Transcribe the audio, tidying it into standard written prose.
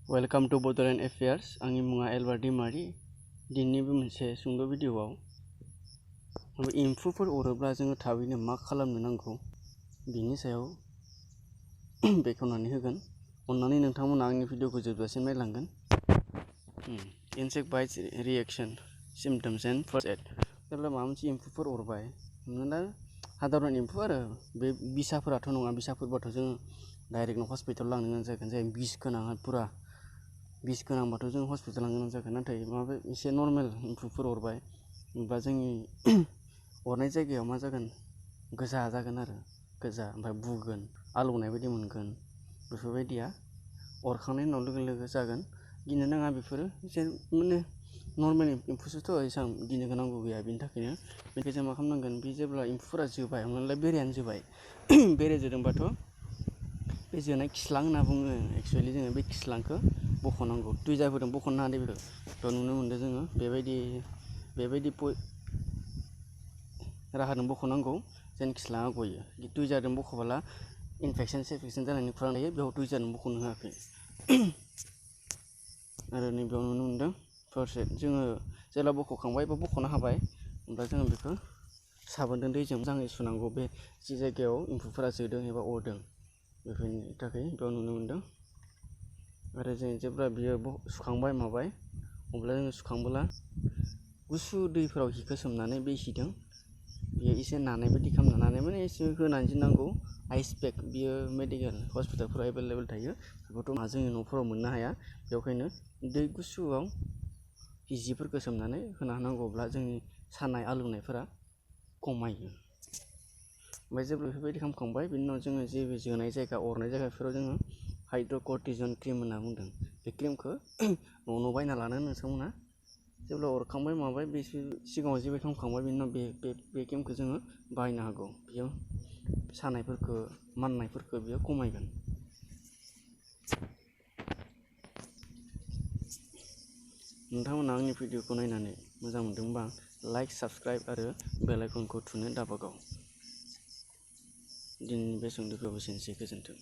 Welcome to Bodoland affairs. आंनि मुङा Albert दैमारि। दिनैनि बे मोनसे सुंद' भिडिअ'आव एम्फौफोर अरोब्ला जोङो थाबैनो मा खालामनो नांगौ बिनि सायाव बेखेवनानै होगोन। अन्नानै नोंथांमोना आंनि भिडिअ'खौ जोबजासिम नायलांगोन। Insect bites reaction symptoms and first aid. जेब्ला माबा मोनसे एम्फौफोर अरबाय, हमना साधारन एम्फौ आरो बे बिसाफोराथ' नङा, बिसाफोरबाथ' जोङो डाइरेक्ट हस्पिटालाव लांनो गोनां जागोन। जाय बिस गोनां पुरा बिस गोनांबाथ' जों हस्पिटाल लांनो गोनां जागोन। नाथाय माबा एसे नर्मेल एम्फौफोर अरबाय होमबा जोंनि अरनाय जायगायाव मा जागोन, गोजा जागोन आरो गोजा, ओमफ्राय बुगोन, आलौनाय बायदि मोनगोन। बेफोरबायदिया अरखांनायनि उनाव लोगो लोगो जागोन। गिनो नाङा, बेफोरो एसे माने नर्मेल एम्फौसोथ' एसेबां गिनो गोनांगौ गैया। बेनि थाखायनो बेनिखायनो जों मा खालामनांगोन, बे जेब्ला एम्फौफोरा जोबाय, हमना ला बेरायानो जोबाय, बेरे जोदोंबाथ' बे जोनाय खिस्लां होनना बुङो। एक्सुवेलि जोङो बे खिस्लांखौ बख'नांगौ। टुइजारफोरजों बख'नो नाङा दे, बेखौ नुनो मोन्दों जोङो। बेबायदि राहाजों बख'नांगौ जेन खिस्लाङा गयो। टुइजारजों बख'बोला इनफेकसन जानायनि खौरां थायो, बेयाव टुइजारजों बख'नो होआखै। आरो नैबेयाव नुनो मोन्दों फार्स्ट एड। जोङो जेब्ला बख'खांबाय बा बख'नो हाबाय, ओमफ्राय जोङो बेखौ साबोनजों दैजों मोजाङै सुनांगौ, बे जि जायगायाव एम्फौफोरा जोदों एबा अरदों बेफोरनि थाखाय बेयाव नुनो मोन्दों। आरो जों जेब्ला बियो सुखांबाय माबाय, अब्ला जोङो सुखांबोला गुसु दैफोराव हिखौ सोमनानै बे हिदों बियो एसे नानाय बायदि खालामना, नानाय माने एसे होनानै दोननांगौ। आइस पेक, बियो मेडिकेल हस्पिटालफोराव एभेलेबेल थायो। बेखौथ' जोंनि न'फोराव मोननो हाया। बेखायनो दै गुसुआव जिफोरखौ सोमनानै होना होनांगौब्ला जोंनि सानाय आलौनायफोरा खमायो। ओमफ्राय जेब्ला बेफोरबायदि खालामखांबाय, बेनि उनाव जोङो जे जोनाय जायगा, अरनाय जायगाफोराव जोङो हाइड्र'कर्टिजन क्रिम होनना बुंदों। बे क्रिमखौ न'आवनो बायना लानो नोंथांमोना। जेब्ला अरखांबाय माबाय, बे सिगाङाव जेबो खालामखांबाय, बेनि उनाव बे क्रिमखौ जोङो बाहायनो हागौ। बेयो सानायफोरखौ, माननायफोरखौ बियो खमायगोन। नोंथांमोना आंनि भिडिअ'खौ नायनानै मोजां मोनदोंबा लाइक, साबस्क्राइब आरो बेल आइकनखौ थुनो दाबागाव। दिनैनि बे सुंद' भिडिअ'आ एसेनोसै, गोजोन्थों।